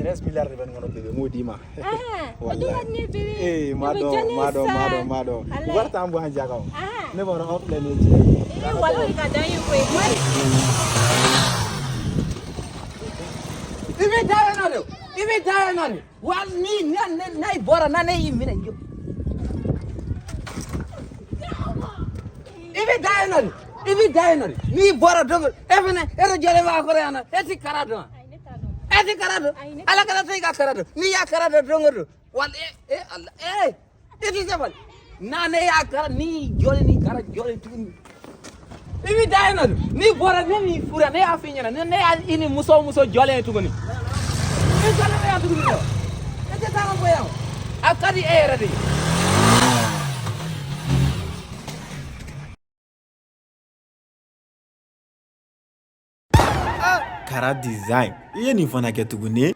13 milliards de bɛ nin kɔnɔ bébé, n b'o d'i ma. O dun ka di ne ye bébé. Ee, ma O bɛ dɔn, diya ne ye ma dɔn, ma sa. dɔn, ma dɔn. Walayi. Wari t'an bɔ an ja kan o. Ne b'a dɔn aw filɛ nin ye cɛ ye. Ee, walayi, o de ka d'an ye koyi. I bɛ da yen nɔ de, i bɛ da yen nɔ de wa. Ni ne n'a bɔra na, ne y'i minɛ jo. I bɛ da yen nɔ de, i bɛ da yen nɔ de. N'i bɔra don, e fana, e de jɔlen b'a kɔrɔ yan nɔ. E ti kara dɔn? Ayi, ne t'a dɔn. E ti kara dɔn? Ayi, ne Ala kana to i ka kara dɔn. N'i y'a kara dɔn don o don, wala e e ala e i ti sabali n'a ne y'a kara n'i jɔlen ni kara jɔlen tuguni. I bɛ da yen nɔ de. N'i bɔra, ne m'i furu yan. Ne y'a f'i ɲɛna, ne y'a i ni muso o muso jɔlen ye tuguni, i jɔlen bɛ yan tuguni dɛ, e tɛ taa ka bɔ yan. A ka di e yɛrɛ de ye. Kara Design, i ye nin fana kɛ tuguni.